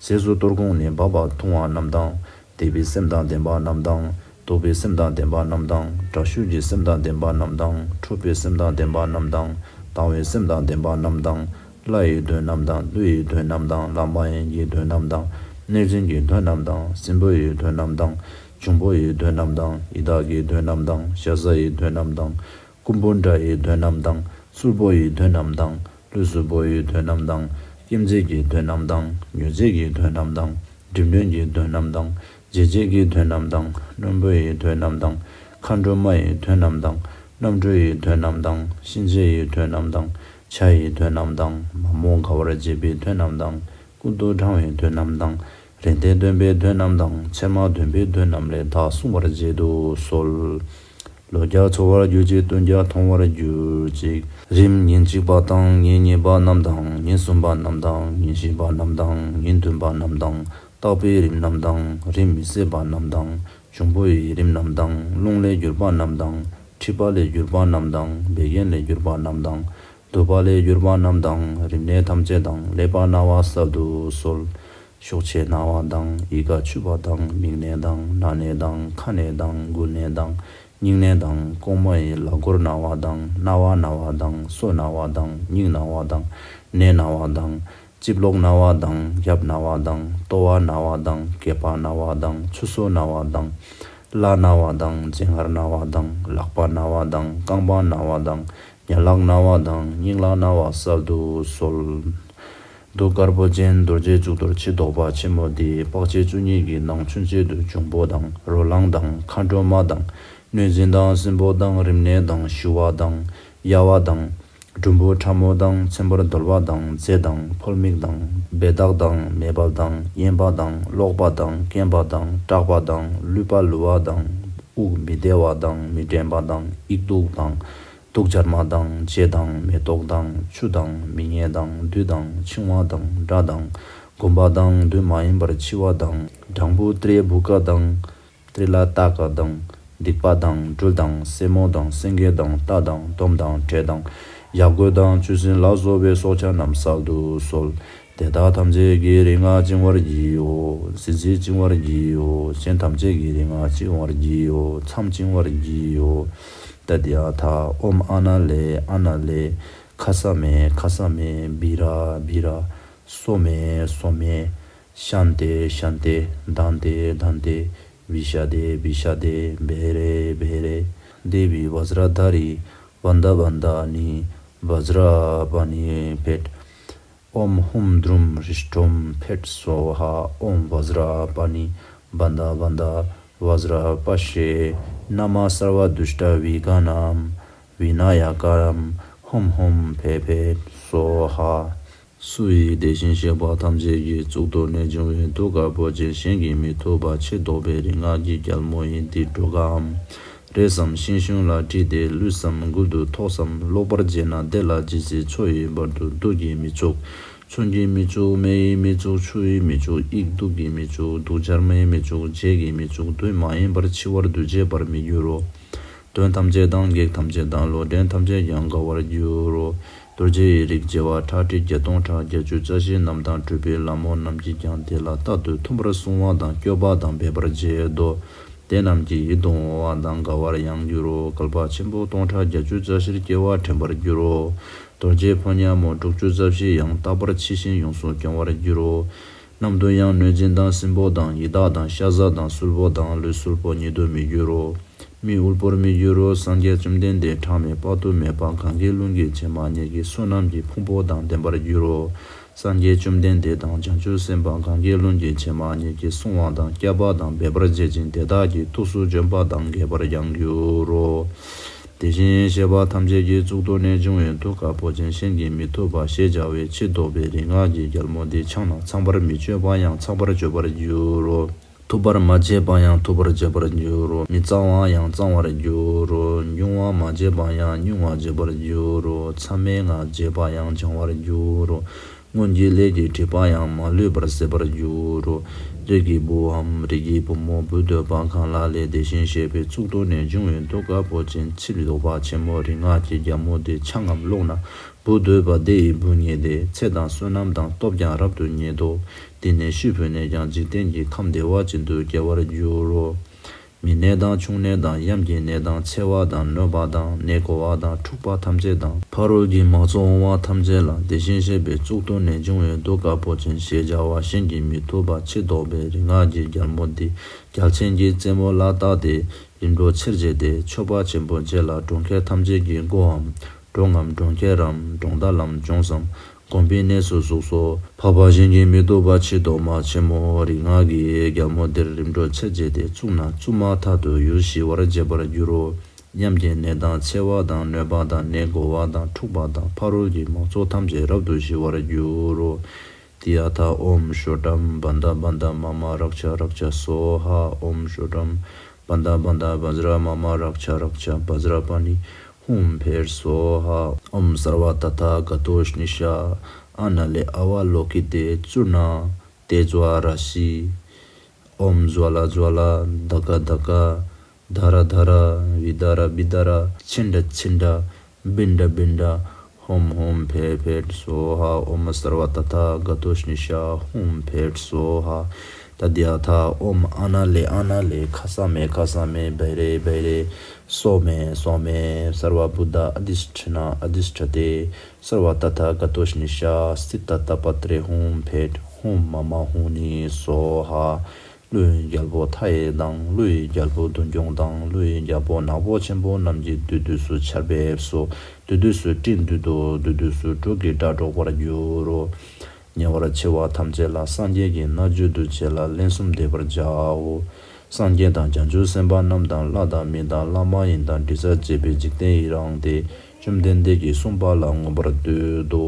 ཞེས་སུ་གཏོར་ཁུང་ནས་འབབ་པ་འཐུང་བ་རྣམས་དང་། དད་པའི་སེམས་དང་ལྡན་པ་རྣམས་དང་། སྡུག་པའི་སེམས་དང་ལྡན་པ་རྣམས་དང་། དྲག་ཤུལ་གྱི་སེམས་དང་ལྡན་པ་རྣམས་དང་། འཁྲུགས་པའི་སེམས་དང་ལྡན་པ་རྣམས་དང་། དང་བའི་སེམས་དང་ལྡན་པ་རྣམས་དང་། བླ་ཡི་གདོན་རྣམས་དང་། ཀླུ་ཡི་གདོན་རྣམས་དང་། ལམ་པ་ཡིན་གྱི་གདོན་རྣམས་དང་། གནོད་སྦྱིན་གྱི་གདོན་རྣམས་དང་། སྲིན་པོ་ཡི་གདོན་རྣམས་དང་། འབྱུང་པོ་ཡི་གདོན་རྣམས་དང་། ཡི་དྭགས་ཀྱི་གདོན་རྣམས་དང་། ཤ་ཟ་ཡི་གདོན་རྣམས་དང་། རྐུན་པོ་འདྲ་ཡི་གདོན་རྣམས་དང་། གསུར་པོ་ཡི་གདོན་རྣམས་དང་། ཀླུ་གསུར་པོ་ཡི་གདོན་རྣམས་དང་། སྐེམ་རྫས་ཀྱི་གདོན་རྣམས་དང་། མྱོས་རྫས་ཀྱི་གདོན་རྣམས་དང་། འགྲིམ་འགྲུལ་གྱི་གདོན་རྣམས་དང་། འབྱེད་བྱེད་ཀྱི་གདོན་རྣམས་དང་། རྣོན་པོ་ཡི་གདོན་རྣམས་དང་། མཁའ་འགྲོ་མ་ཡི་གདོན་རྣམས་དང་། རྣམ་གྲོལ་ཡི་གདོན་རྣམས་དང་། གཤིན་རྗེ་ཡི་གདོན་རྣམས་དང་། བྱ་ཡི་གདོན་རྣམས་དང་། མ་མོ་དགའ་བར་བྱེད་པའི་གདོན་རྣམས་དང་། ཀུན་ཏུ་དྲང་བའི་གདོན་རྣམས་དང་། རིན་ཆེན་གདོན་པའི་གདོན་རྣམས་དང་། ཕྱེ་མ་གདོན་པའི་གདོན་རྣམས་ལས་བདག་བསྲུང་བར་བྱེད་དུ་གསོལ། ལོ་བརྒྱ་འཚོ་བར་གྱུར་ཅིག། སྟོན་བརྒྱ་མཐོང་བར་གྱུར་ཅིག། རིམ་ཉིན་གཅིག་པ་དང་། ཉིན་གཉིས་པ་རྣམས་དང་། ཉིན་གསུམ་པ་རྣམས་དང་། ཉིན་བཞི་པ་རྣམས་དང་། ཉིན་བདུན་པ་རྣམས་དང་། རྟག་པའི་རིམས་རྣམས་དང་། རིམས་མི་བཟད་པ་རྣམས་དང་། འབྱུང་པོ་ཡི་རིམས་རྣམས་དང་། རླུང་ལས་གྱུར་པ་རྣམས་དང་། མཁྲིས་པ་ལས་གྱུར་པ་རྣམས་དང་། བད་ཀན་ལས་གྱུར་པ་རྣམས་དང་། དུ་བ་ལས་གྱུར་པ་རྣམས་དང་། རིམས་ནད་ཐམས་ཅད་དང་། ཀླད་པ་ན་བ་སལ་དུ་གསོལ། གཤོག་ཆས་ན་བ་དང་། ཡི་ག་འཆུས་པ་དང་། མིག་ནད་དང་། སྣ་ནད་དང་། ཁ་ནད་དང་། མགུལ་ནད་དང་། སྙིང་ནད་དང་། རྐང་མ་ཡི་ལག་མགོར་ན་བ་དང་། རྣ་བ་ན་བ་དང་། སོ་ན་བ་དང་། སྙིང་ན་བ་དང་། སྣའི་ན་བ་དང་། རྩིབ་ལོགས་ན་བ་དང་། རྒྱབ་ན་བ་དང་། ལྟོ་བ་ན་བ་དང་། སྐེད་པ་ན་བ་དང་། ཆུ་སོ་ན་བ་དང་། བརླ་ན་བ་དང་། རྗེན་ངར་ན་བ་དང་། ལག་པ་ན་བ་དང་། རྐང་པ་ན་བ་དང་། ཉལ་ལག་ན་བ་དང་། སྙིང་ལག་ན་བ་སལ་དུ་གསོལ། གདུགས་དཀར་པོ་ཅན་རྡོ་རྗེ་གཙུག་ཏོར་ཕྱི་ལྡོག་པ་ཆེན་མོ་འདི། དཔག་བྱེད་བཅུ་གཉིས་ཀྱི་ནང་ཆུན་ཆད་དུ་འབྱུང་པོ་དང་། རོ་ལངས་དང་། མཁའ་འགྲོ་མ་དང་། གནོད་སྦྱིན་དང་། སྲིན་པོ་དང་། རིམས་ནད་དང་། ཞུ་བ་དང་། གཡའ་བ་དང་། འབྲུམ་བུ་ཕྲ་མོ་དང་། ཚིམ་པར་གདོལ་པ་དང་། མཛེ་དང་། ཕོལ་མིག་དང་། བེ་དག་དང་། མེ་འབབ་དང་། གཡན་པ་དང་། གློག་པ་དང་། སྐེམ་པ་དང་། སྐྲག་པ་དང་། ལུད་པ་ལུ་བ་དང་། དབུགས་མི་བདེ་བ་དང་། མི་དྲན་པ་དང་། དབྱིག་དུག་དང་། དུག་སྦྱར་མ་དང་། བྱད་དང་། མེ་ཏོག་དང་། ཆུ་དང་། མི་ངལ་དང་། བདུད་དང་། འཆིང་བ་དང་། དགྲ་དང་། འགུམ་པ་དང་། དུས་མ་ཡིན་པར་འཆི་བ་དང་། སྦྲང་བུ་ཏྲེ་བུ་ཀ་དང་། ཏྲི་ལ་ཏ་ཀ་དང་། སྡིག་པ་དང་། སྦྲུལ་དང་། སེན་མོ་དང་། སེང་གེ་དང་། རྟ་དང་། དོམ་དང་། དྲེད་དང་། ཡབ་རྒོད་དང་། ཆུ་སྲིན་ལ་སོགས་པའི་སྲོག་ཆགས་རྣམས་སལ་དུ་གསོལ། དེ་དག་ཐམས་ཅད་ཀྱི་རིག་སྔགས་བཅིང་བར་བགྱིའོ། གཟི་བརྗིད་བཅིང་བར་བགྱིའོ། གཞན་ཐམས་ཅད་ཀྱི་རིག་སྔགས་བཅིང་བར་བགྱིའོ། མཚམས་བཅིང་བར་བགྱིའོ། ཏདྱ་ཐཱ། ཨོཾ་ཨ་ན་ལེ། ཨ་ན་ལེ། ཁ་ས་མེ། ཁ་ས་མེ། བི་ར། བི་ར། སོ་མེ། སོ་མེ། ཤཱན་ཏེ། ཤཱན་ཏེ། དཱན་ཏེ། དཱན་ཏེ། བི་ཤ་དེ། བི་ཤ་དེ། བེ་རེ། བེ་རེ། དེ་བི་བཛྲ་དྷཱ་རི། བནྡྷ་བནྡྷ་ནི། བཛྲ་པཱ་ཎི་ཕཊ། ཨོཾ་ཧཱུྃ་དྲུམ་རི་ཥྛོམ་ཕཊ་སྭཱ་ཧཱ། ཨོཾ་བཛྲ་པཱ་ཎི་བནྡྷ་བནྡྷ་བཛྲ་པཱ་ཤྲཱི་ནམ་སརྦ་དུཥྛ་བི་གྷ་ཎམ་བི་ནཱ་ཡ་ཀཱ་རཾ་ཧཱུྃ་ཧཱུྃ་ཕཊ་ཕཊ་སྭཱ་ཧཱ། སུ་ཡིས་དེ་བཞིན་གཤེགས་པ་ཐམས་ཅད་ཀྱི་གཙུག་ཏོར་ནས་བྱུང་བའི་གདུགས་དཀར་པོ་ཅན་གཞན་གྱིས་མི་ཐུབ་པ་ཕྱིར་ལྡོག་པའི་རིག་སྔགས་ཀྱི་རྒྱལ་མོ་ཡི་འདི་སྒྲོ་སྐར་རེ་ཙམ་ཤིང་གཞོང་ལ་དྲིལ་ཏེ་ལུས་སམ་མགུལ་དུ་ཐོགས་སམ་ཀློག་པར་བྱས་ན་དེ་ལ་ཇི་སྲིད་འཚོ་ཡི་བར་དུ་དུག་གིས་མི་བྱུག་མཚོན་གྱིས་མི་བྱུག་མེ་ཡིས་མི་བྱུག་ཆུ་ཡིས་མི་བྱུག་དབྱིག་དུག་གིས་མི་བྱུག་དུག་སྦྱར་མས་མི་བྱུག་བྱད་ཀྱིས་མི་བྱུག་དུས་མ་ཡིན་པར་འཆི་བར་འདུ་བྱེད་པར་མི་འགྱུར་རོ། གདོན་ཐམས་ཅད་དང་བགེགས་ཐམས་ཅད་དང་ལོག་འདྲེན་ཐམས་ཅད་ཀྱང་དགའ་བར་འགྱུར་རོ། རྡོ་རྗེ་ཡི་རིགས་བྱེ་བ་ཁྲག་ཁྲིག་བརྒྱད་སྟོང་ཕྲག་བརྒྱད་ཅུ་རྩ་བཞི་རྣམས་དང་སྤྲུལ་པའི་ལྷ་མོ་རྣམས་ཀྱིས་ཀྱང་དེ་ལ་རྟག་ཏུ་མཐུན་པར་བསྲུང་བ་དང་བསྐྱོད་པ་དང་འབད་པར་བྱེད་དོ། དེ་རྣམས་ཀྱིས་ཡིད་དུ་འོང་བ་དང་དགའ་བར་ཡང་འགྱུར་རོ། བསྐལ་པ་ཆེན་པོ་སྟོང་ཕྲག་བརྒྱད་ཅུ་རྩ་བཞིར་སྐྱེ་བ་དྲན་པར་འགྱུར་རོ། རྡོ་རྗེ་ཕོ་ཉ་མོ་དྲུག་ཅུ་རྩ་བཞི་ཡང་རྟག་པར་འཆི་ཞིང་ཡོངས་སུ་སྐྱོང་བར་འགྱུར་རོ། ནམ་དུ་ཡང་གནོད་སྦྱིན་དང་སྲིན་པོ་དང་ཡི་དྭགས་དང་ཤ་ཟ་དང་གསུར་པོ་དང་ལུས་གསུར་པོ་ཉིད་དུ་མི་འགྱུར་རོ། མི་དབུལ་པོར་མི་འགྱུར་རོ། སངས་རྒྱས་བཅོམ་ལྡན་འདས་གྲངས་མེད་དཔག་ཏུ་མེད་པ་གང་གི་ལྷུན་གྱིས་བྱེད་མ་ཉིད་ཀྱི་བསོད་ནམས་ཀྱི་ཕུང་པོ་དང་ལྡན་པར་འགྱུར་རོ། སངས་རྒྱས་བཅོམ་ལྡན་འདས་དང་བྱང་ཆུབ་སེམས་དཔའ་གང་གཱའི་ཀླུང་གི་བྱེ་མ་སྙེད་ཀྱིས་བསྲུང་བ་དང་བསྐྱབ་པ་དང་སྦེད་པར་བྱེད་ཅིང་དེ་དག་གི་ཐུགས་སུ་བྱོན་པ་དང་དགྱེས་པར་ཡང་འགྱུར་རོ། དེ་བཞིན་གཤེགས་པ་ཐམས་ཅད་ཀྱི་གཙུག་ཏོར་ནས་འབྱུང་བའི་གདུགས་དཀར་པོ་ཅན་གཞན་གྱིས་མི་ཐུབ་པ་ཞེས་བྱ་བའི་ཕྱིར་བཟློག་པའི་རིག་སྔགས་ཀྱི་རྒྱལ་མོ་འདི་ཕྱག་ན་ཚངས་པར་མི་སྤྱོད་པ་ཡང་ཚངས་པར་སྤྱོད་པར་འགྱུར་རོ། ཐུབ་པར་མ་བྱས་པ་ཡང་ཐུབ་པར་བྱེད་པར་འགྱུར་རོ། མི་གཙང་བ་ཡང་གཙང་བར་འགྱུར་རོ། འབྱུང་བ་མ་བྱས་པ་ཡང་འབྱུང་བར་བྱེད་པར་འགྱུར་རོ། མཚམས་མེད་ལྔ་བྱས་པ་ཡང་སྦྱང་བར་འགྱུར་རོ། སྔོན་གྱི་ལས་ཀྱི་སྒྲིབ་པ་ཡང་མ་ལུས་པར་ཟད་པར་འགྱུར་རོ། རིགས་ཀྱི་བུའམ་རིགས་ཀྱི་བུ་མོ་བུ་འདོད་པ་གང་ལ་ལས་དེ་བཞིན་གཤེགས་པའི་གཙུག་ཏོར་ནས་འབྱུང་བའི་གདུགས་དཀར་པོ་ཅན་ཕྱིར་བཟློག་པ་ཆེན་མོ་རིག་སྔགས་ཀྱི་རྒྱལ་མོ་དེ་ཕྱག་ངམ་ཀློང་ན་བུ་འདོད་པ་དེ་ཡི་བུ་རྙེད་དེ་ཚེ་དང་བསོད་ནམས་དང་སྟོབས་ཀྱང་རབ་ཏུ་རྙེད་དོ། དེ་ནས་ཤི་འཕོས་ནས་ཀྱང་འཇིག་རྟེན་གྱི་ཁམས་བདེ་བ་ཅན་དུ་སྐྱེ་བར་འགྱུར་རོ། མི་ནད་དང་ཕྱུགས་ནད་དང་ཡམས་ཀྱི་ནད་དང་འཚེ་བ་དང་གནོད་པ་དང་ནད་འགོ་བ་དང་འཁྲུགས་པ་ཐམས་ཅད་དང་ཕ་རོལ་གྱི་མང་ཚོགས་འོང་བ་ཐམས་ཅད་ལ་དེ་བཞིན་གཤེགས་པའི་གཙུག་ཏོར་ནས་འབྱུང་བའི་གདུགས་དཀར་པོ་ཅན་ཞེས་བྱ་བ་གཞན་གྱིས་མི་ཐུབ་པ་ཕྱིར་བཟློག་པའི་རིག་སྔགས་ཀྱི་རྒྱལ་མོ་འདི་རྒྱལ་ཆེན་གྱི་རྩེ་མོ་ལ་བཏགས་ཏེ་རིམ་གྲོ་ཆེར་བྱས་ཏེ་མཆོད་པ་ཆེན་པོ་བྱས་ལ་གྲོང་ཁྱེར་ཐམས་ཅད་ཀྱི་སྒོའམ། གྲོང་ངམ་གྲོང་ཁྱེར་རམ་གྲོང་རྡལ་ལམ་ལྗོངས་སམ། དགོན་པའི་གནས་སུ་གཟུགས་སོ། འཕགས་པ་གཞན་གྱིས་མི་ཐུབ་པ་ཕྱིར་བཟློག་པ་ཆེན་མོ་རིག་སྔགས་ཀྱི་རྒྱལ་མོ་འདིར་རིམ་གྲོ་ཆེར་བྱས་ཏེ་བཙུགས་ན་བཙུན་མ་མཐར་ཐུག་ཡུལ་ཞི་བར་བྱེད་པར་འགྱུར་རོ། ཉམས་ཀྱི་ནད་དང་འཚེ་བ་དང་གནོད་པ་དང་ནད་འགོ་བ་དང་འཁྲུགས་པ་དང་ཕ་རོལ་གྱི་མང་ཚོགས་ཐམས་ཅད་རབ་ཏུ་ཞི་བར་འགྱུར་རོ། ཏདྱ་ཐཱ། ཨོཾ་ཤོ་ཌྷཾ་བྷ་དྷ་བྷ་དྷ་མ་མ་རཀྵ་རཀྵ་སྭཱ་ཧཱ། ཨོཾ་ཤོ་ཌྷཾ་བྷ་དྷ་བྷ་དྷ་བཛྲ་མ་མ་རཀྵ་རཀྵ་བཛྲ་པཱ་ཎི་ཧཱུྃ་ཕཊ་སྭཱ་ཧཱ། ཨོཾ་སརྦ་ཏ་ཐཱ་ག་ཏོ་ཤ་ནི་ཤཱ། ཨ་ན་ལེ་ཨ་བ་ལོ་ཀི་ཏེ་ཙུ་ཎ་ཏེ་ཛྭ་ར་ཤི། ཨོཾ་ཛྭ་ལ་ཛྭ་ལ་དྷ་ཀ་དྷ་ཀ་དྷ་ར་དྷ་ར་བི་དྷ་ར་བི་དྷ་ར་ཆིཎྜ་ཆིཎྜ་བིཎྜ་བིཎྜ་ཧཱུྃ་ཧཱུྃ་ཕཊ་ཕཊ་སྭཱ་ཧཱ། ཨོཾ་སརྦ་ཏ་ཐཱ་ག་ཏོ་ཤ་ནི་ཤཱ་ཧཱུྃ་ཕཊ་སྭཱ་ཧཱ། ཏདྱ་ཐཱ། ཨོཾ་ཨ་ན་ལེ་ཨ་ན་ལེ་ཁ་ས་མེ་ཁ་ས་མེ་བྷེ་རེ་བྷེ་རེ་སོ་མེ་སོ་མེ་སརྦ་བུདྡྷ་ཨ་དྷིཥྛ་ཨ་དྷིཥྛ་ཏེ་སརྦ་ཏ་ཐཱ་ག་ཏོ་ཤ་ནི་ཤཱ་སྠི་ཏ་ཏ་པ་ཏྲེ་ཧཱུྃ་ཕཊ་ཧཱུྃ་མ་མ་ཧཱུྃ་ནི་སྭཱ་ཧཱ། ཀླུའི་རྒྱལ་པོ་མཐའ་ཡས་དང་ཀླུའི་རྒྱལ་པོ་མདུན་སྐྱོང་དང་ཀླུའི་རྒྱལ་པོ་ནག་པོ་ཆེན་པོ་རྣམས་ཀྱིས་བདུད་འདུལ་སོ། ཆར་འབེབས་སོ། བདུད་འདུལ་སོ། སྤྲིན་འདུལ་སོ། བདུད་འདུལ་སོ། འབྲུག་གི་སྒྲ་སྒྲོག་པར་འགྱུར་རོ། ཉེ་བར་འཆི་བ་ཐམས་ཅད་ལ་སངས་རྒྱས་ཀྱི་རྣལ་འབྱོར་དུ་བྱས་ལ་ལན་གསུམ་བཟླས་པར་བྱའོ། སངས་རྒྱས་དང་བྱང་ཆུབ་སེམས་དཔའ་རྣམས་དང་ལྷ་དང་མི་དང་ལྷ་མ་ཡིན་དང་དྲི་ཟར་བཅས་པའི་འཇིག་རྟེན་ཡི་རངས་ཏེ་བཅོམ་ལྡན་འདས་ཀྱིས་གསུངས་པ་ལ་མངོན་པར་བསྟོད་དོ།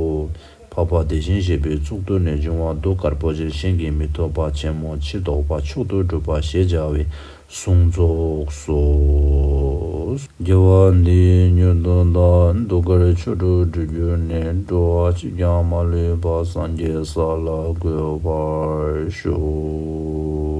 འཕགས་པ་དེ་བཞིན་གཤེགས་པའི་གཙུག་ཏོར་ནས་འབྱུང་བ་གདུགས་དཀར་པོ་ཆེ་གཞན་གྱིས་མི་ཐུབ་པ་ཆེན་མོ་ཕྱིར་བཟློག་པ་མཆོག་ཏུ་གྲུབ་པ་ཞེས་བྱ་བའི་གཟུངས་རྫོགས་སོ། དགེ་བ་འདིས་མྱུར་དུ་བདག་གདུགས་དཀར་ཆོ་འཕྲུལ་སྒྲུབ་གྱུར་ནས། འགྲོ་བ་གཅིག་ཀྱང་མ་ལུས་པ་སངས་རྒྱས་ས་ལ་འགོད་པར་ཤོག།